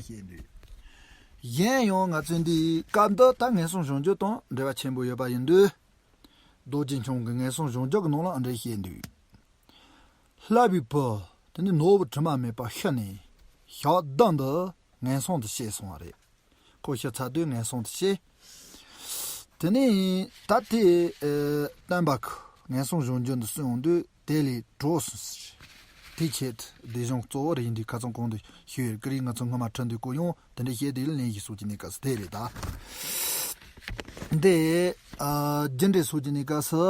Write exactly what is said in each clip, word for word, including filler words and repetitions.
བཤད་འདུག་གཞན་ཡང་ང་ཚོས་འདིའི་སྐབས་འདི་ད་ངན་སོང་གཞོམ་རྒྱུ་དང་འབྲེལ་བ་ཆེན་པོ་ཡོད་པ་ཡིན་དུས། རྡོ་རྗེ་འཆང་གི་ངན་སོང་གཞོམ་རྒྱུ་གི་ནང་ལ་འདི་འདྲ་བཤད་འདུག་བསླབ་པའི་བུ། དེ་ནི་ནོར་བུ་དྲི་མ་མེད་པ་ཤི་ནས་ཞག་བདུན་དུ་ངན་སོང་དུ་སྐྱེས་སོང་བ་རེད། ཁོ་ཤི་ཚར་དུས་ངན་སོང་དུ་སྐྱེས། དེ་ནས་ད་དེ་ཨེ་སྟོན་པ་གིས་ངན་སོང་གཞོམ་རྒྱུ་འདི་གསུངས་ཡོང་དུས་དེ་ལས་གྲོལ་སོང་ཟེར། དེའི་ཆེད་དུ་སྡེ་གཞུང་གཙོ་བོ་རེད་འདི་ཁ་སང་གོང་དུ་ཞུས་ཡོད། ཀུ་རེ་ང་ཚོ་སྔོན་མ་ཁྲིད་འདུག་གོ། ཡང་དེ་འདྲ་བཤད་དེ་ལ་ལན་ཞིག་སོགས་ཀྱི་གནས་སྐབས་སུ་དེ་རེད་ད། འདི་ཨ་རྒྱུ་འབྲས་སོགས་ཀྱི་གནས་སྐབས་སུ།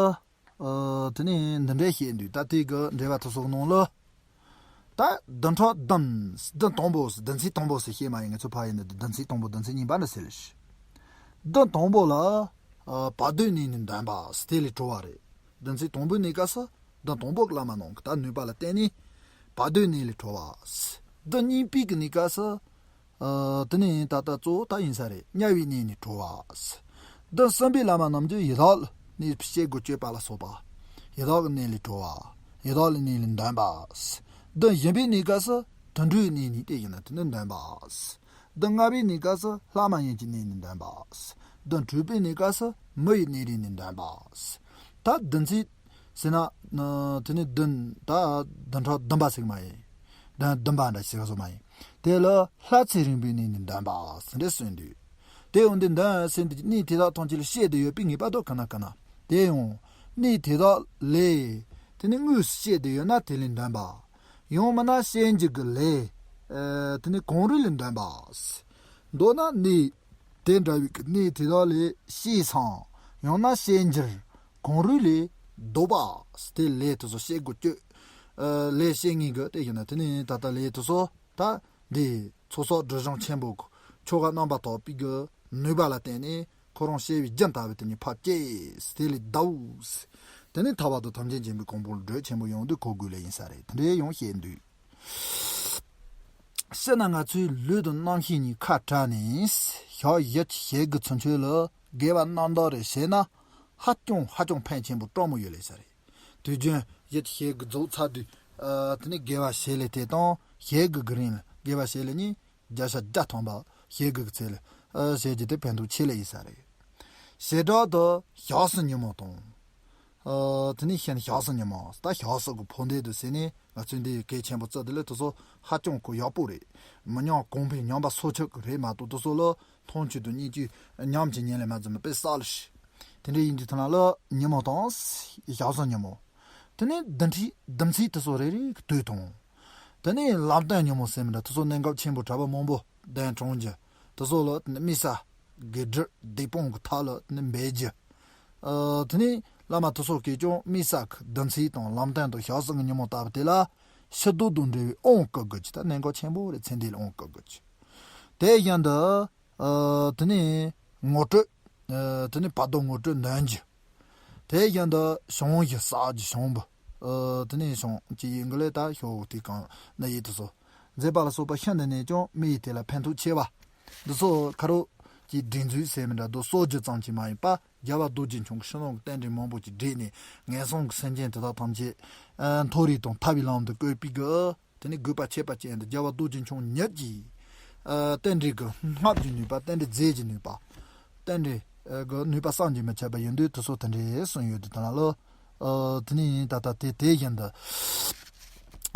ཨ་དེ་ནས་འདི་འདྲ་བཤད་འདུག་ད་དེ་གི་འགྲེལ་པ་དེ་ཚོ་ནང་ལ། ད་བདུན་ཕྲག་བདུན། བདུན་དང་པོ། བདུན་ཚིགས་དང་པོ་ཟེར་བཤད་མ་ཡིན། ང་ཚོ་ཕ་ཡིན་ན་བདུན་ཚིགས་དང་པོ་བདུན་ཚིགས་གཉིས་པ་འདྲ་ཟེར་ལ་ཤི། བདུན་དང་པོ་ལ་ཨ་བར་དོའི་གནས་ནས་འདོན་པ་ཟེར་དེ་ལས་གྲོལ་བ་རེད། བདུན་ཚིགས་དང་པོའི་གནས་སྐབས་སུ་བདུན་དང་པོ་གི་བླ་མ་རྣམས་ཀྱི་ད་ནུས་པ་ལ་བརྟེན་ནས་བར་དོའི་གནས་ལས་གྲོལ་བ་ཟེར། བདུན་གཉིས་པའི་གི་གནས་སྐབས་སུ། ཨ་དེ་ནས་ད་ལྟ་གཙོ་བོ་ད་ཡིན་ས་རེད། དམྱལ་བའི་གནས་ནས་གྲོལ་བ། བདུན་གསུམ་པའི་བླ་མ་རྣམས་ཀྱིས་ཡི་དྭགས་ལ་གནས་སྐྱེ་དགུ་སྤྱོད་པ་ལ་སོགས་པ། ཡི་དྭགས་ཀྱི་གནས་ལས་གྲོལ་བ། ཡི་དྭགས་ལ་གནས་ལས་འདོན་པ། བདུན་བཞི་པའི་གནས་སྐབས་སུ་དུད་འགྲོའི་གནས་ནས་དེ་ཡིན་ན་དེ་ནི་འདོན་པ། བདུན་ལྔ་པའི་གནས་སྐབས་སུ་ལྷ་མ་ཡིན་གྱི་གནས་ནས་འདོན་པ། བདུན་དྲུག་པའི་གནས་སྐབས་སུ་མི་ཡི་གནས་རིས་ནས་འདོན་པ། ད་བདུན་ཚིགས་ཟེར་ན། དེ་ནི་བདུན་ད་བདུན་ཕྲག་བདུན་པ་ཟེར་གི་མ་ཡིན། བདུན་བདུན་པ་འདྲ་ཟེར་གི་སོ་མ་ཡིན། དེ་ལ་ལྷ་ཚེ་རིང་པོའི་གནས་ནས་འདོན་པ་ཟེར་འདྲ་གསུངས་འདུག་དེ་ཡང་འདི་འདོན་ཟེར་འདི་གནས་དེ་དག་ཐམས་ཅད་ལ་སྐྱེ་བསྡད་ཡོད་པའི་ངེས་པ་དང་ཁ་ན་ཁ་ན། དེ་ཡང་གནས་དེ་དག་ལས་དེ་ནི་དངོས་སུ་སྐྱེ་བསྡད་ཡོད་ན་དེ་ལས་འདོན་པ། ཡང་མིན་ན་སྐྱེ་འགྱུར་གྱི་ལས་དེ་ནི་གང་རུང་ལས་འདོན་པ། མདོར་ན་གནས་དེ་འདྲ་བའི་གནས་དེ་དག་ལས་སྐྱེས་སམ། ཡང་ན་སྐྱེ་འགྱུར་གང་རུང་ལས་ལྡོག་པ། དེ་ལས་དེ་ཚོ་སྐྱེ་དགུ་སྤྱོད། ལས་སྐྱེ་ངེས་གི་དེ་ཡིན་ན་དེ་ནི་ད་ལྟ་ལས་དེ་ཚོ་ད་འདི་ཚོགས་གསོག་སྒྲིབ་སྦྱང་ཆེན་པོ་གི་ཆོ་ག་རྣམ་པར་དག་པའི་གི་ནུས་པ་ལ་བརྟེན་ནས་ཁོ་རང་སྐྱེ་བའི་རྒྱུན་ལྟ་བུ་དེ་ཉིད་ཕར་སྐྱེས། དེ་ལས་ཟླ་བོ། དེ་ནི་ཐར་པ་དང་ཐམས་ཅད་མཁྱེན་པའི་གོ་འཕང་ལ་བགྲོད་ཆེན་པོ་ཡོང་དུས་གོ་དགོས་ལས་ཡིན་ས་རེད། དེ་འདྲའི་ཡང་བཤད་འདུག་སྤྱིར་ན་ང་ཚོའི་ལུས་དང་རྣམ་ཤེས་གཉིས་ཁ་བྲལ་ནས་ཞག་བཞི་གི་ཞེ་དགུ་ཚུན་ཆོད་ལ་དགེ་བ་རྣམ་དག་རེ་བྱས་ན་ཧ་ཅང་ཧ་ཅང་ཕན་ཆེན་པོ་སྤྲང་མོ་ཡོད་ལེ་ས་རེད། དུས་རྒྱུན་བཞི་ཞེ་དགུ་རྫོགས་ཚར་དུས་ཨ་དེ་ནས་དགེ་བ་བྱེད་ལེ་དེ་དང་ཞེ་དགུ་གི་རིང་ལ་དགེ་བ་བྱེད་ལེ་གཉིས་བརྒྱ་ཆ་བརྒྱ་ཐམ་པ་ཞེ་དགུ་གི་ཚེ་ལ་ཨ་བྱེད་རྒྱུ་དེ་ཕན་ཐོགས་ཆེ་ལེ་ཡིན་ས་རེད། བྱེ་བྲག་ཏུ་ཞག་གསུམ་ཉིན་མོ་དང་། ཨ་དེ་ནས་ཤིན་ཞག་གསུམ་ཉིན་མོ་ད་ཞག་གསུམ་གི་ཕོ་འདེད་དུ་ཟེར་ནས་ང་ཚོས་འདི་གལ་ཆེན་པོ་བརྩི་དེ་ལས་དེ་ཚོ་ཧ་ཅང་གི་ཡག་པོ་རེད། མི་ཉམས་གོང་འཕེལ་ཉམས་པ་སོར་ཆུད་ཀྱི་རེད་མ་གཏོགས་དེ་ཚོ་ལ་མཐོང་ཆོས་དང་བརྙས་བཅོས་ཉམས་ཀྱི་ཉིན་ལས་མ་འཛིན་པ་དཔེ་བསགས་ལ་ཤི། དེ་འདྲ་ཡིན་དུས་ཐ་ན་ལ་ཉིན་མོ་དང་ཞག་གསུམ་ཉིན་མོ། དེ་ནས་བདུན་ཕྲག་བདུན་ཚིགས་དེ་ཚོ་རེ་རེ་གི་དུས་དང་། དེ་ནས་ལམ་སྟོན་ཉིན་མོ་ཟེར་མི་འདྲ་དེ་ཚོ་གནད་འགག་ཆེན་པོ་གྲྭ་པ་མང་པོ་གདན་དྲངས་རྒྱུ། དེ་ཚོ་ལ་དམིགས་བསལ་དགེ་སྒྲུབ་སྡིག་སྤོང་གི་ཐབས་ལ་ནི་འབད་རྒྱུ། ཨ་དེ་ནས་བླ་མ་དེ་ཚོ་གིས་ཀྱང་དམིགས་བསལ་གྱི་བདུན་ཚིགས་དང་ལམ་སྟོན་དང་ཞག་གསུམ་གྱི་ཉིན་མོ་ལྟ་བུ་དེ་ལ་ཕྱི་བཟློག་དང་འབྲེལ་བའི་དབང་བསྐུར་དགོས་ཀྱི་ད་གནད་འགག་ཆེན་པོ་རེད། ཚེ་འདི་ལ་དབང་བསྐུར་དགོས་ཀྱི། དེ་བཞིན་དུ་ཨ་དེ་ནས་ངོ་སྤྲོད། ཨ་དེ་ནས་བར་དོ་ངོ་སྤྲོད་འདོན་རྒྱུ། དེ་བཞིན་དུ་བྱང་གཞི་བསགས་རྒྱུ་བྱང་བུ། ཨ་དེ་ནས་བྱང་ཅི་ཡིན་གི་ལས་ད་ཤོག་དེ་གང་ན་ཡིད་དུ་སོ། མཛད་པ་ལ་སོགས་པ་ཤིན་ཏུ་ནས་ཀྱང་མི་ཡི་དེ་ལ་ཕན་ཐོགས་ཆེ་བ། འདི་ཚོ་ཁ་རོག་གི་སྒྲིག་འཛུགས་ཟེར་མི་འདྲ་དུ་གསོག་རྒྱུ་ཙམ་གྱིས་མ་ཡིན་པ་རྒྱལ་བ་རྡོ་རྗེ་འཆང་གི་ཕྱི་ནང་གི་རྟེན་འབྲེལ་མང་པོ་ཅིག་བསྒྲིགས་ནས་ངན་སོང་གི་སེམས་ཅན་དེ་དག་ཐམས་ཅད་ཨ་མཐོ་རིས་དང་ཐར་པའི་ལམ་དུ་བཀོད་པའི་གི། དེ་ནི་དགོས་པ་ཁྱད་པར་ཅན་དུ་རྒྱལ་བ་རྡོ་རྗེ་འཆང་ཉིད་ཀྱིས། ཨ་རྟེན་འབྲེལ་གྱི་སྔགས་ཀྱི་ནུས་པ། རྟེན་འབྲེལ་རྫས་ཀྱི་ནུས་པ། རྟེན་འབྲེལ་གྱི་ནུས་པ་བསམ་གྱིས་མི་ཁྱབ་པ་ཡིན་དུས་དེ་ཚོ་དེ་འདྲའི་གསུངས་ཡོད་དུས་དེ་ལ་ལོ། ཨ་དེ་ནི་ད་ལྟ་དེ་དེ་བཞིན་དུ།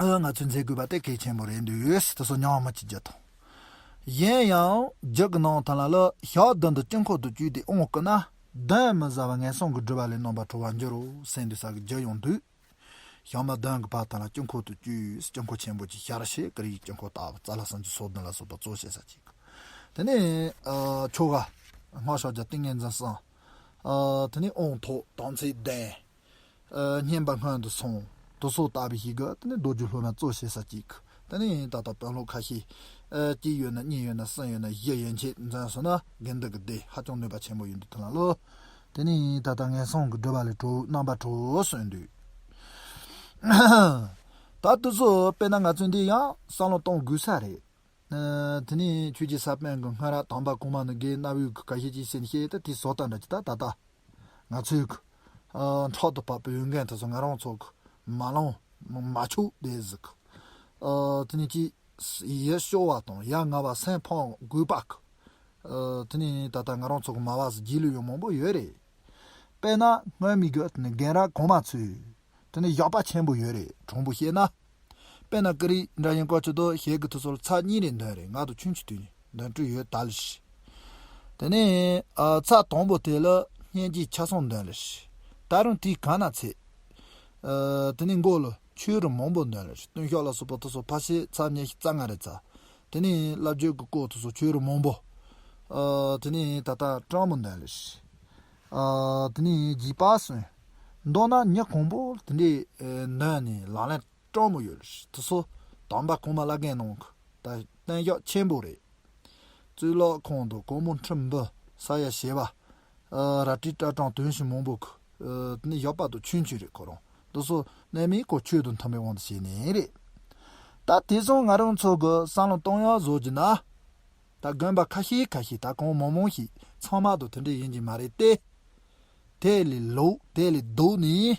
ཨ་ང་ཚོས་མཛད་དགོས་པ་དེ་གལ་ཆེན་པོ་རེད་འདུག་དེ་ཚོ་ཉམས་མི་བཅུག་རྒྱུ་དང་། གཞན་ཡང་རྒྱུད་ཀྱི་ནང་དེ་ལ་ལོ་ཞག་བདུན་དུ་དཀྱིལ་འཁོར་དུ་བཅུག་སྟེ་དབང་བསྐུར་ན་གདོན་མི་ཟ་བ་ངན་སོང་གི་སྒྲིབ་པ་ལས་རྣམ་པར་གྲོལ་བར་འགྱུར་རོ་ཟེར་འདུག་ས་གི་རྒྱུད་ཡང་འདུག་ཞག་མ་བདུན་གྱི་བར་དག་ལ་དཀྱིལ་འཁོར་དུ་བཅུག་དཀྱིལ་འཁོར་ཆེན་པོ་ཅིག་ཤར་ཕྱོགས་ཀྱི་རིའི་དཀྱིལ་འཁོར་ལྟ་བུ་ཙཱ་ལ་སངས་རྒྱས་སོ་བདུན་ལ་སོགས་པ་གཙོ་བྱེད་ས་ཅིག་དེ་ནས་ཨ་ཆོ་ག་སྔགས་ཕྱག་རྒྱ་ཏིང་ངེ་འཛིན་གསུམ། ཨ་དེ་ནས་དབང་ཐོབ་དམ་ཚིག་ལྡན། ཨ་བསྙེན་པ་སྔོན་དུ་སོང་། དུ་སོ་ལྟ་བུ་ཞིག་གི་དེ་ནས་རྡོ་རྗེ་སློབ་མ་གཙོ་བྱེད་ས་ཅིག་དེ་ནས་ད་ལྟ་དཔོན་སློབ་ཁ་ཤས་ཨ་གཅིག་ཡོད་ན་གཉིས་ཡོད་ན་གསུམ་ཡོད་ན་བཞི་ཡན་ཆད་འཛོམས་སོང་ན་དགེ་འདུན་གྱི་སྡེ་ཧ་ཅང་ནུས་པ་ཆེན་པོ་ཡིན་འདུག་དེ་ལ་ལོ། དེ་ནས་ད་ལྟ་ངན་སོང་གི་སྒྲིབ་པ་ལས་གྲོལ་རྣམ་པར་གྲོལ་གསུངས་འདུག་ད་དེ་ཚོ་དཔེར་ན་ང་ཚོ་འདི་ཡང་བསམ་བློ་གཏོང་དགོས་ས་རེད། ཨ་དེ་ནས་ཆོས་ཀྱི་ས་པཎ་གྱི་སྔ་རབས་དམ་པ་གོང་མ་ནི་དགེ་སྣ་བོའི་གི་ཁ་ཤས་ཀྱིས་ཟིན་བཤད་དེ་དེ་བཟོ་ལྟ་འདྲ་ཅིག་ད་ད་ལྟ་ང་ཚོའི་གི་ཨ་འཕྲོག་ཏུ་བབས་པའི་འོས་འགན་དེ་ཚོ་ང་རང་ཚོ་གི་མ་ལོང་མ་ཆོག་དེ་ཟིག་ཨ་དེ་ནས་ཅི། ཡིད་སྐྱོ་བ་དང་ཡ་ང་བ་སེམས་ཕམ་དགོས་པ་གི། ཨ། དེ་ནས་ད་ལྟ་ང་རང་ཚོ་གི་མ་བ་སི་རྗེས་ལུས་ཡོད་མང་པོ་ཡོད་རེད། དཔེར་ན་སྔོན་མའི་གི་དེ་ནས་རྒན་རབས་གོང་མ་ཚོས། དེ་ནས་བཞག་པ་ཆེན་པོ་ཡོད་རེད། དྲང་པོ་བཤད་ན། དཔེར་ན་ཀུ་རེ་འདྲ་ཡིན་སྐོར་ཆུ་དོ་ཞེས་གི་དུ་སོལ་ཚར་གཉིས་རེ་འདོན་རེད། ང་དང་ཆུན་ཆུ་དུས་ནས་འདོན་སྤྲོད་ཡོད་ད་ལ་ཤི། དེ་ནས་ཨ་ཚར་དང་པོ་དེ་ལ་སྙན་གྱི་ཆ་ཚང་འདོན་ལ་ཤི། ད་རུང་དེའི་ག་ན་ཚེ། ཨ། དེ་ནས་མགོ་ལ་ཆོས་རུ་མང་པོ་འདོན་ལ་ཤི། སྟོན་ཤོག་ལ་སོགས་པ་དུ་སོ་ཕ་ཤེ་ཚར་ཉི་ཤུ་རྩ་ལྔ་རེ་ཚར། དེ་ནས་བླ་བརྒྱུད་ཀྱི་སྐོར་དུ་སོ་ཆོས་རུ་མང་པོ། ཨ། དེ་ནས་ད་ལྟ་གྲངས་མང་འདོན་ལ་ཤི། ཨ། དེ་ནས་རྗེས་པ་སོན། མདོར་ན་མྱི་གང་པོ་དེ་འདྲའི་ཨ་འདོན་ནས་ལག་ལེན་སྤྲང་མོ་ཡོད་ལ་ཤི། དེ་ཚོ་དམ་པ་གོང་མ་བླ་རྒན་ནང་གི་ད་བསྟན་བཞག་ཆེན་པོ་རེད། གཙུག་ལག་ཁང་དུ་གོང་མོ་ཁྲི་འབུམ་ས་ཡ་བྱེ་བ། ཨ། རལ་གྲིའི་སྐྲ་གྲངས་དོན་ཞིག་མང་པོ་གི། ཨ། དེ་ནས་བཞག་པ་དང་ཆུན་ཆུན་རེད་ཁོ་རང་། འདི་ཚོ་གནད་མིན་ཁོ་ཆོས་དང་མཐུན་པའི་དབང་དུ་བྱས་ནས་རེད། ད་དེ་སོང་ང་རང་ཚོ་གི་བསམ་བློ་གཏོང་ཡག་བཟོ་རྒྱུ་ན། ད་དགོན་པ་ཁ་ཤས་ཁ་ཤས་ད་གང་མང་མང་ཞིག་ཚང་མ་དང་དེ་འདྲ་ཡིན་གྱི་མ་རེད་དེ། དེ་ལས་ལོག་དེ་ལས་ལྡོག་ནས།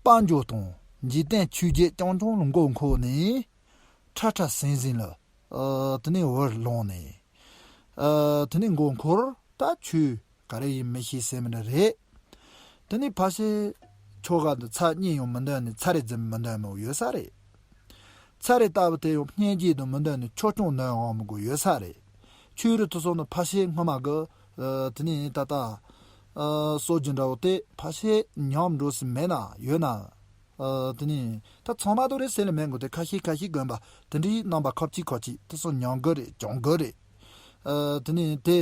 དཔལ་འབྱོར་དང་འཇིག་རྟེན་ཆོས་བརྒྱད་རྐྱང་རྐྱང་ལ་མགོ་འཁོར་ནས། ཁྲ་ཁྲ་ཟིང་ཟིང་ལ། ཨ། དེ་ནས་འུར་ལངས་ནས། ཨ། དེ་ནས་མགོ་འཁོར་ད་ཆོས་ག་རེ་ཡིན་མི་ཤེས་ཟེར་མི་འདྲ་རེད། དེ་ནས་ཕ་ཤེ་ཆོ་ག་འདི་ཚར་གཉིས་ཡང་མི་འདོན་ནས་ཚར་རེ་ཙམ་མི་འདོན་མོ་ཡོད་ས་རེད། ཚར་རེ་ལྟ་བུ་དེ་ཡང་སྙན་རྗེ་དང་མི་འདོན་ནས་ཆོ་སྐྱོང་འདོན་འོང་མི་དགོས་ཡོད་ས་རེད། ཆོས་རུ་དུ་སོང་ནས་ཕ་ཤེ་སྔོན་མ་གི། ཨ། དེ་ནས་ད་ལྟ། ཨ། གསོ་རྒྱུ་འདྲ་བོ་དེ་ཕ་ཤེ་ཉམས་འགྲོ་སྲིད་མེད་ན་ཡོད་ན། ཨ། དེ་ནས་ད་ཚང་མ་དུ་རེད་ཟེར་ལ་མེད་དགོས་དེ་ཁ་ཤས་ཁ་ཤས་དགོན་པ་དེ་འདྲའི་རྣམ་པ་ཁ་ཅིག་ཁ་ཅིག་དེ་ཚོ་ཉམས་དགོས་རེད་སྦྱོང་དགོས་རེད། ཨ། དེ་ནས་དེ་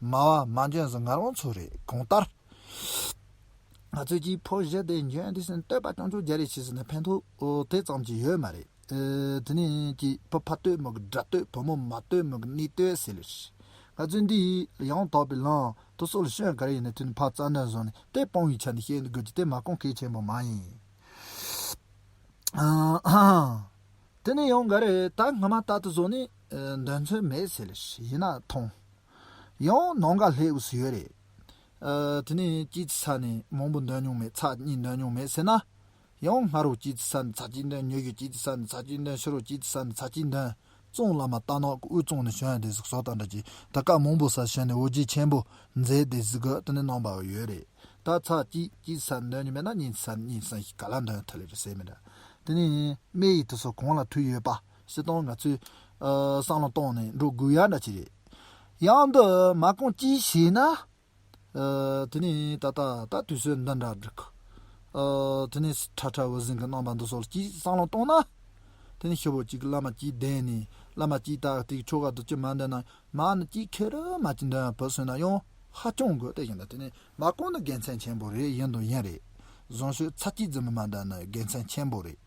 མ་བ་མ་འཇོན་ཟེར་ང་རང་ཚོ་རེད་གང་ལྟར། ང་ཚོས་ཀྱིས་ཕོ་བཞི་དེ་འཇོན་དེ་ཟེར་བསྟོད་པ་ཅུང་ཅུང་རྒྱ་རེ་བྱས་ཟེར་ན་ཕན་ཐོགས་དེ་ཙམ་གྱི་ཡོད་མ་རེད། ཨ། དེ་ནས་ཀྱིས་བུ་ཕ་བསྟོད་མི་གི་དགྲ་བསྟོད། བུ་མོ་མ་བསྟོད་མི་གི་ནི་བསྟོད་ཟེར་ལེ་ཤི། ང་ཚོས་འདི་ཡང་དག་པའི་ལམ་དུ་སོགས་ལ་ཤོད་ག་རེ་ཡིན་ན་དུས་ནི་ཕ་རྩ་འདོན་བཟུང་ནས་དེ་སྤོང་བའི་ཆ་ནས་བཤད་འདུག་དགོས་ཀྱི་དེ་མ་གོང་གལ་ཆེན་པོ་མ་ཡིན། ཨ། དེ་ནས་ཡང་ག་རེ་ད་སྔ་མ་ལྟར་དུ་བཟོ་ནས་འདོན་ཚོད་མེད་ཟེར་ལེ་ཤི་ཡིན་ན་ཐོང་། ཡང་ནང་ག་ལྷེ་འུ་སུ་ཡོད་རེད། ཨ། དེ་ནས་ཅིའི་ཚ་ནས་མང་པོ་འདོན་མྱོང་མེད་ཚ་གཉིས་འདོན་མྱོང་མེད་ཟེར་ན། ཡང་སྔ་རོགས་ཅིའི་ཚ་ནས་ཚ་གཅིག་འདོན། ཉོ་ཡོད་ཅིའི་ཚ་ནས་ཚ་གཅིག་འདོན། ཕྱི་རོགས་ཅིའི་ཚ་ནས་ཚ་གཅིག་འདོན། བཙོང་བླ་མ་རྟ་ནག་གི་དབུས་བཙོང་ནས་བྱོན་ཡ་དེ་ཟིག་བཟོ་ལྟ་འདྲ་ཅིག་ད་ཀ་མང་པོ་ས་བྱོན་ནས་འོ་བརྒྱལ་ཆེན་པོ་མཛད་དེ་ཟིག་གི་དེ་ནས་གནང་བ་ཡོད་རེད། ད་ཚ་གཅིག་ཅིའི་ཚ་ནས་འདོན་རྒྱུ་མེད་ན་གཉིས་ཚ་གཉིས་ཚ་ཞིག་ག་ལ་འདོན་ཐུབ་ལེ་རེད་ཟེར་མི་འདྲ། དེ་ནས་སྨན་ཡིག་དེ་ཚོ་གང་ལ་ཐུག་ཡོད་པ་སྤྱི་བཏང་ང་ཚོས་ཨ་བསམ་བློ་བཏང་ནས་འགྲོ་དགོས་ཡ་འདྲ་ཅིག་རེད། ཡང་འདི་མ་གོང་ཅིའི་ཞེ་ན། ཨ། དེ་ནས་ད་ལྟ་ད་དུས་ཚོད་འདི་འདྲ་འགྲིག་ཨ། དེ་ནས་ཁྲ་ཁྲ་འུ་ཟིང་གི་རྣམ་པ་འདི་ཚོ་ལ་ཅིག་བསམ་བློ་གཏོང་ན། དེ་ནས་ཤི་བོ་གཅིག་བླ་མ་གཅིག་བསྡད་ནས་བླ་མ་གཅིག་ད་དེ་ཆོ་ག་འདི་ཅི་མ་འདོན་ན་མ་ནི་གཅིག་ཁེ་རུ་མ་གཅིག་འདོན་བུད་སོང་ན་ཡང་ཧ་ཅང་དགོས་དེ་ཡིན་ད། དེ་ནས་མ་གོང་ནི་དགེ་མཚན་ཆེན་པོ་རེད། ཡིན་དང་ཡིན་རེད། བཟང་སྤྱོད་ཚ་གཅིག་ཙམ་མ་འདོན་ན་དགེ་མཚན་ཆེན་པོ་རེད།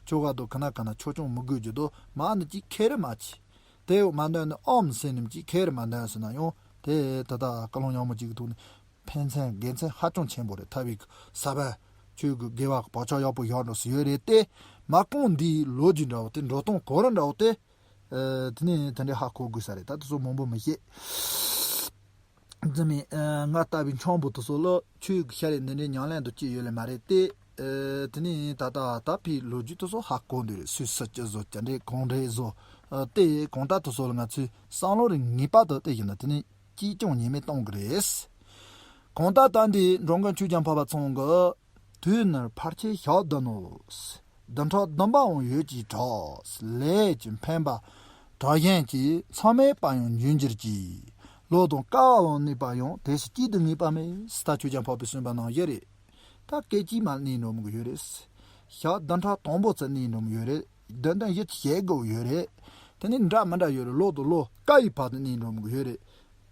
ཆོ་ག་དུ་ཁ་ན་ཁ་ན་ཆོ་ཆུང་མི་དགོས་རྒྱུ་དུ་མ་ནི་ཅིག་ཁེ་རེ་མ་ཆི། དེ་མ་འདོན་ནི་ཨོམ་སེ་ནིམ་ཅིག་ཁེ་རེ་མ་འདོན་སོང་ན་ཡང་དེ་ད་ལྟ་བཀའ་ལུང་ཡག་མོ་ཅིག་གི་ཐོག་ནས་ཕན་ཚན་དགེ་མཚན་ཧ་ཅང་ཆེན་པོ་རེད། ཐ་བིག་ས་བན་ཆོས་གི་དགེ་བ་བག་ཆགས་ཡག་པོ་ཡག་འགྲོ་སུ་ཡོད་རེད་དེ། མ་གོང་འདིའི་ལོ་རྒྱུས་འདྲ་བོ་དེ་འགྲོ་སྟངས་གོ་རིམ་འདྲ་བོ་དེ། ཨ། དེ་ནས་དེ་འདྲའི་ཧ་གོ་དགོས་ས་རེད། ད་དེ་ཚོ་མང་པོ་མི་ཤེས། འཛི་མི་ང་ལྟ་བུའི་འཆང་བུ་དེ་ཚོ་ལ་ཆོས་ཀྱི་ཤ་རེ་འདི་འདྲའི་ཉམས་ལེན་དུ་སྐྱེས་ཡོད་ལེ་མ་རེད་དེ། ཨ། དེ་ནས་ད་ལྟ་ད་ཕའི་ལོ་རྒྱུས་དེ་ཚོ་ཧ་གོ་འདུག་རེད། སུས་སུ་ཅི་བཟོ་ཅི་འདྲའི་གང་འདྲའི་བཟོ། ཨ། དེ་གང་ལྟར་དེ་ཚོ་ལ་ང་ཚོས་བསམ་བློ་རེ་ངེས་པར་དུ་དེ་ཡིན་ན་དེ་ནས་ཅིས་ཀྱང་ཉེས་མེད་གཏོང་གི་རེད། གང་ལྟར་ད་འདི་འགྲོ་མགོན་ཆོས་རྒྱལ་འཕགས་པ་ཚང་གི་དུས་ནི་ཕལ་ཆེར་ཞག་བདུན་ནོ། བདུན་ཕྲག་བདུན་པའང་ཡོད་ཀྱི་གྲགས། ལས་ཀྱི་འཕེན་པ་དྲག་ཞན་གྱིས། མཚམས་མེད་པ་ཡང་འབྱུང་འགྱུར་གྱི། ལོ་དང་སྐལ་བ་ལ་གནས་པ་ཡང་། དེ་ཕྱིར་སྐྱིད་དུ་ངེས་པ་མེད། ད་ཆོས་རྒྱལ་འཕགས་པས་གསུངས་པ་ནང་བཞིན་རེད། ད་སྐད་ཅིག་མ་གནས་འགྲོ་མི་གི་ཡོད་རེད། ཞག་བདུན་ཕྲག་དང་པོ་ཙམ་གནས་འགྲོ་མི་ཡོད་རེད། བདུན་བདུན་བཞི་བཅུ་ཞེ་དགུ་ཡོད་རེད། དེ་ནས་འདྲ་མི་འདྲ་ཡོད་རེད། ལོ་དང་ལོ་སྐལ་བའི་བར་དུ་གནས་འགྲོ་མི་གི་ཡོད་རེད།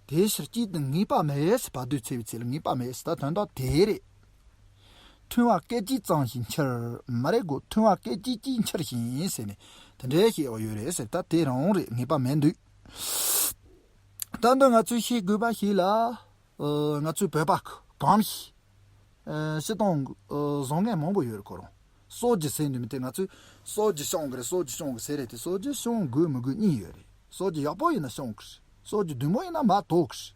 དེ་ཕྱིར་སྐྱིད་དུ་ངེས་པ་མེད། བར་དོའི་འཚེ་བའི་ཚེ་ལ་ངེས་པ་མེད། ད་དོན་དག་དེ་རེད། ཐུན་བ་སྐད་ཅིག་ཙམ་ཞིག་འཆར་མ་རེད་གོ། ཐུན་བ་སྐད་ཅིག་གཅིག་འཆར་ཞིང་ཟེར་ནས་དེ་འདྲའི་བཤད་པ་ཡོད་རེད་ཟེར། ད་དེ་རང་རེད། ངེས་པ་མེད་འདུག་ད་འདི་ང་ཚོས་ཤེས་དགོས་པ་ཞིག་ལ། ཨ། ང་ཚོའི་བོད་པ་གང་ཞིག་ཨ། སྤྱི་བཏང་གི་ཨ་བཟང་ངན་མང་པོ་ཡོད་རེད་ཁོ་རང་། གསོ་རྒྱུ་ཟེར་འདི་མི་དེ་ང་ཚོས་གསོ་རྒྱུ་སྤྱང་གི་རེད། གསོ་རྒྱུ་སྤྱང་གི་ཟེར་རེད་དེ། གསོ་རྒྱུ་སྤྱང་དགོས་མི་དགོས་གཉིས་ཡོད་རེད། གསོ་རྒྱུ་ཡག་པོ་ཡིན་ན་སྤྱང་གི་རེད། གསོ་རྒྱུ་བདུད་མོ་ཡིན་ན་མ་དོག་གི་རེད།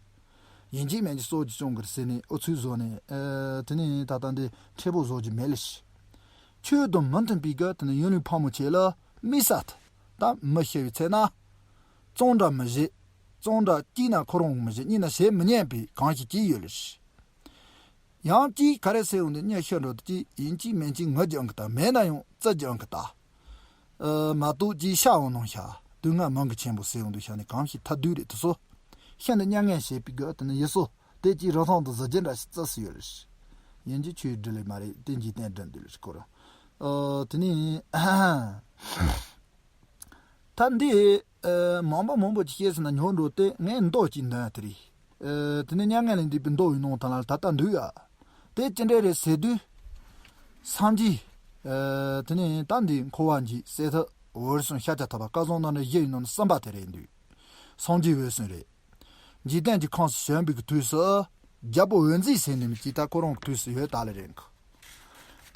ཡིན་གཅིག་མིན་གཅིག་གསོ་རྒྱུ་སྤྱང་གི་རེད་ཟེར་ནས་ཨུ་ཚུགས་བཟོ་ནས། ཨ། དེ་ནས་ད་ལྟ་འདི་ཁྲེ་པོ་བཟོ་རྒྱུ་མེད་ལེ་ཤི། ཆོས་དང་མི་མཐུན་པའི་གི་དེ་ནས་ཡུན་རིང་ཕོ་མོ་ཆེ་ལ་དམིགས་བསལ་དུ་ ད་མི་ཤི་བའི་ཚེ་ན། བཙོན་འདྲ་མི་བཞེས། བཙོན་འདྲ་སྐྱིད་ན་ཁོ་རང་མི་བཞེས། གཉིད་ན་བྱེད་མི་ཉན་པའི་གང་ཞིག་ཅིག་ཡོད་ལ་ཤི། ཡང་ཅིག་ག་རེ་ཟེར་འོང་དུས་གཉིད་ཤི་འགྲོ་དུས་ཅིག་ཡིན་གཅིག་མིན་གཅིག་ངུ་རྒྱག་གི་ད། མེད་ན་ཡང་ཙི་རྒྱག་གི་ད། ཨ། མ་གཏོགས་ཅིག་ཤ་འོང་ནང་ཤ་སྡུག་བསྔལ་མང་གི་ཆེན་པོ་ཟེར་འོང་དུས་ཤ་ནི་གང་ཞིག་ཐ་དུས་རེད་དུ་སོ། ཤ་འདི་མྱ་ངན་བྱེད་པའི་གི་དེ་ནི་ཡི་སོ། དེ་ཅིག་རི་ཐང་དུ་གཟི་བརྗིད་འདྲ་ཞིག་བརྩི་སྲིད་ཡོད་ལ་ཤི། ཡིན་གཅིག་ཆོས་སྒྲིལ་ལེ་མ་རེད། དེ་འཇིག་རྟེན་སྒྲིམ་འདུག་ལ་ཤི་ཁོ་རང་། ཨ། དེ་ནི། ད་འདི། ཨ། མང་པོ་མང་པོ་ཅིག་བཤད་ཟིན་ན་ཉོ་འགྲོ་དེ་ངས་མདོ་ཅིག་འདོན་དེ་རེད། ཨ། དེ་ནས་མྱ་ངན་ལས་འདས་པའི་མདོ་ཡི་ནང་དང་ལ་ད་ལྟ་འདུག་ཡ། དེ་ཅི་འདྲ་རེད་ཟེར་དུས། སངས་རྒྱས། ཨ། དེ་ནས་ད་འདི་འཁོར་བ་འཇིག་སད་ཐུབ་འོད་སྲུང་ཤཱཀྱ་ཐུབ་པ་བསྐལ་བཟང་ནང་ནས་བཞི་ཡི་ནང་ནས་གསུམ་པ་དེ་རེད་འདུག་སངས་རྒྱས་འོད་སྲུང་རེད། འཇིག་རྟེན་གྱི་ཁམས་སུ་བྱོན་པའི་གི་དུས་སུ། རྒྱལ་པོ་འོད་མཛེས་ཟེར་ནི་མི་ཅིག་ད་ཁོ་རང་གི་དུས་སུ་ཡོད་ད་ལེ་རེད་གི།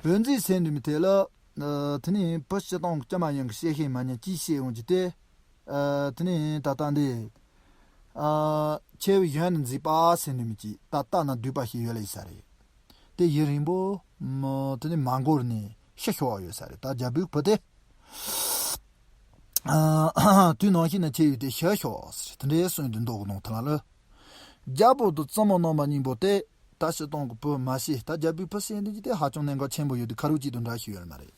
འོད་མཛེས་ཟེར་ནི་མི་དེ་ལ། ཨ། དེ་ནས་བུ་སྤྱིར་བཏང་གི་ཅི་མ་ཡིན་གི་བཤད་ཤེས་མ་ཉན་ཅིག་བཤད་ཡོང་གི་དེ། ཨ། དེ་ནས་ད་ལྟ་འདི། ཨ། ཆེ་བའི་གཞོན་ནུ་མཛེས་པ་ཟེར་ནི་མི་ཅིག་ད་ལྟ་ན་སྡུད་པ་ཞིག་ཡོད་ལེ་ས་རེད། དེ་ཡུན་རིང་པོ། མ། དེ་ནས་མ་འགོར་ནས་ཤི་ཤོར་བ་ཡོད་ས་རེད། ད་རྒྱལ་པོའི་བུ་དེ། ཨ། དུས་ནང་བཞིན་ན་ཆེ་ཡུལ་དེ་ཤི་ཤོག་ཟེར་དེ་འདྲའི་གསུངས་དུས་མདོ་གི་ནང་དུ་ལ་ལོ། རྒྱལ་པོ་དང་བཙུན་མོ་རྣམ་པ་གཉིས་པོ་དེ་ད་སྤྱིར་བཏང་གི་བུ་མ་ཤི། ད་རྒྱལ་པོའི་བུ་ཤི་འདི་ཅི་དེ་ཧ་ཅང་གནད་འགག་ཆེན་པོ་ཡོད་དུས་ཁ་རུ་གཅིག་ཏུ་འདྲ་ཞིག་ཡོད་མ་རེད།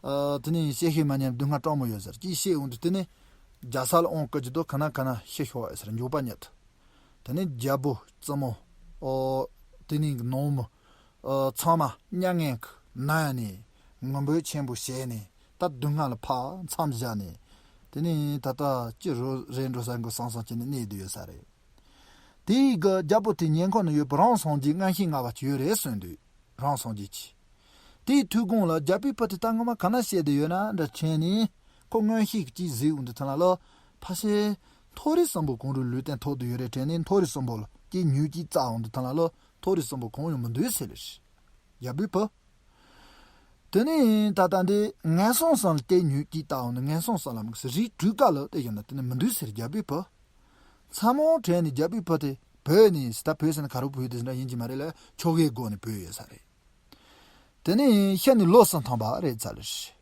ཨ། དེ་ནས་བཤད་ཤེས་མ་ཉན་སྡུག་བསྔལ་དྲག་མོ་ཡོད་ཟེར་ཅིག་བཤད་འོང་དུས་དེ་ནས་རྒྱལ་ས་ལ་ཨོང་བཀོད་ཀྱི་འདུག་ག་ན་ག་ན་ཤི་ཤོག་ཟེར་མགྱོགས་པ་ཉིད་དུ། དེ་ནས་རྒྱལ་པོ་བཙུན་མོ། ཨོ། དེ་ནས་ནང་མི། ཨ། ཚང་མ་མྱ་ངན་གྱིས་མནར་ནས་ངུ་འབོད་ཆེན་པོ་བྱས་ནས་ད་སྡུག་བསྔལ་ལ་ཕར་མཚམས་བཞག་ནས། དེ་ནས་ད་ལྟ་ཅི་རེད་འགྲོ་ས་འགོ་སང་སང་བྱས་ནས་གནས་བསྡད་ཡོད་ས་རེད། དེའི་གི་རྒྱལ་པོ་དེ་ཉེ་འཁོར་ན་ཡོད་པའི་རང་སངས་རྒྱས་མངོན་ཤེས་མངའ་བ་ཅིག་ཡོད་རེད་གསུངས་དུས་རང་སངས་རྒྱས་ཀྱིས། དེའི་ཐུགས་དགོངས་ལ་རྒྱལ་པོའི་བུ་དེ་ད་ངོ་མ་ག་ན་བཤད་བསྡད་ཡོད་ན་འདྲ་བྱས་ནས་ཁོ་མངོན་ཤེས་ཀྱིས་གཟིགས་འོང་དུས་ཐ་ན་ལ། ཕ་ཤེ། མཐོ་རིས་གསུམ་པོ་གང་རུང་ལུས་རྟེན་ཐོག་ཏུ་ཡོད་རེད་དྲན་ནས་མཐོ་རིས་གསུམ་པོ་ལ་སྐྱེ་ཉུལ་གྱིས་བཙལ་འོང་དུས་ཐ་ན་ལ་མཐོ་རིས་གསུམ་པོ་གང་ཡང་མི་འདུག་ཟེར་ལེ་ཤི། རྒྱལ་པོའི་བུ། དེ་ནས་ད་ལྟ་འདི་ངན་སོང་གསུམ་ལ་སྐྱེ་ཉུལ་གྱིས་བལྟ་འོང་ནས་ངན་སོང་གསུམ་ལ་མི་རིགས་དྲུག་ཀ་ལ་བལྟས་ཀྱང་ན་དེ་ནི་མི་འདུག་ཟེར་རྒྱལ་པོའི་བུ། མཚན་མོ་དྲན་ནས་རྒྱལ་པོའི་བུ་དེ་བོས་ནས་ད་བོས་ཟེར་ན་ག་རུ་བོས་དེ་ཟེར་ན་ཡིན་གྱི་མ་རེད་ལ་ཆོ་གའི་སྒོ་ནས་བོས་ཡོད་ས་རེད། དེ་ནས་ཤི་ནས་ལོ་གསུམ་ཐམ་པ་རེད་ཚར་ལེ་ཤི།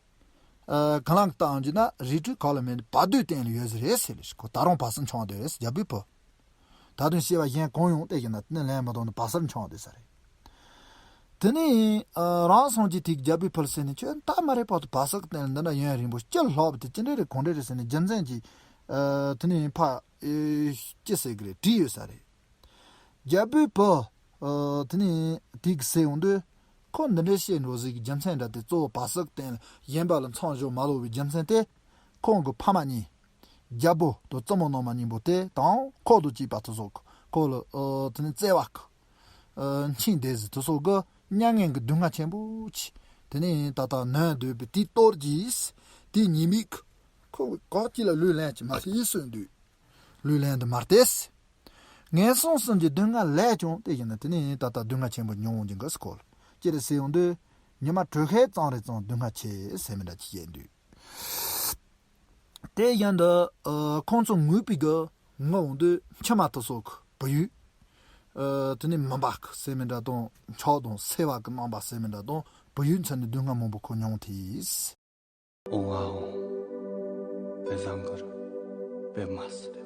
ཨ། གང་ལ་བལྟ་འོང་རྒྱུ་ན་རིགས་དྲུག་ག་ལ་མེད་ནས་བར་དོའི་སྟེང་ལ་ཡོད་ཟེར་རེད་ཟེར་ལེ་ཤི། ཁོ་ད་རུང་བར་སར་མཆོང་བསྡད་རེད་ཟེར་རྒྱལ་པོའི་བུ། ད་དུང་སྐྱེ་བ་གཞན་གང་ཡང་བལྟས་ཀྱང་ན་དེ་ནི་ལན་མི་གཏོང་ནས་བར་སར་མཆོང་བསྡད་ས་རེད། དེ་ནས། ཨ། རང་སངས་རྒྱས་དེས་རྒྱལ་པོའི་བུ་ལ་ཟེར་ནས་ཁྱོད་ད་མ་རེད་བར་དུ་བར་སར་གི་སྟེང་ལ་འདི་འདྲ་ཡུན་རིང་པོ་སྐྱིད་ལོག་པ་དེ་ཅི་འདྲ་རེད་གང་འདྲ་རེད་ཟེར་ནས་རྒྱུ་མཚན་གྱིས། ཨ། དེ་ནས་ཕ། ཨེ། ཅི་ཟེར་གི་རེད་དྲིས་ཡོད་ས་རེད། རྒྱལ་པོའི་བུ། ཨ། དེ་ནས་དེ་གི་ཟེར་ཡོང་དུས། ཁོ་འདི་འདྲའི་བཤད་འགྲོ་ཟིག་གི་རྒྱུ་མཚན་འདྲ་དེ་གཙོ་བོ་བར་སར་གི་སྟེང་ལ་གཞན་པ་ལ་མཚམས་བཞག་མ་ལོག་པའི་རྒྱུ་མཚན་དེ། ཁོང་གི་ཕ་མ་གཉིས། རྒྱལ་པོ་དང་བཙུན་མོ་རྣམ་པ་གཉིས་པོ་དེ་དང་ཁོ་དང་བཅས་པ་དེ་ཚོ་ཁོ་ལ། ཨ། དེ་ནས་བརྩེ་བ་གི། ཨ། འཆིང་བསྡད་ཟིག་དེ་ཚོ་གི་མྱ་ངན་གྱི་སྡུག་བསྔལ་ཆེན་པོ་ཆེ། དེ་ནས་ད་ལྟ་ནོན་སྡོད་པའི་དེའི་སྟོབས་ཀྱིས། དེའི་ཉེས་དམིགས་ཁོ་ག་གཅིག་ལ་ལུས་ལེན་གྱི་མ་ཤེས་གསོན་དུས། ལུས་ལེན་དུ་མ་བལྟས། ངན་སོང་གསུམ་གྱི་སྡུག་བསྔལ་ལས་ཀྱང་དེ་བཞིན་དུ་དེ་ནས་ད་ལྟ་སྡུག་བསྔལ་ཆེན་པོ་མྱོང་འོང་གི་འགའ་སྐོར་ལ་ཅི་རེད་ཟེར་ཡོང་དུས། ཉི་མ་དྲོད་ཁའི་གཙང་རེ་གཙང་སྡུག་བསྔལ་ཆེ་ཟེར་མི་འདྲ་ཅིག་བཤད་འདུག་དེ་བཞིན་དུ། ཨ། ཁོང་ཚོ་ངུས་པའི་གི་ངུ་འོང་དུས་མཆི་མ་དེ་ཚོ་གི་བུ་ཡུག་ཨ། དེ་ནས་མུན་པ་གི་ཟེར་མི་འདྲ་དང་ཆག་དང་སེར་བ་གི་རྣམ་པ་ཟེར་མི་འདྲ་དང་བུ་ཡུག་མཚོན་ནས་སྡུག་བསྔལ་མང་པོ་ཁོ་མྱོང་ཐལ། ཨོ་ཨོ། བེ་བཟང་གར་བེ་མ་སི་རེ།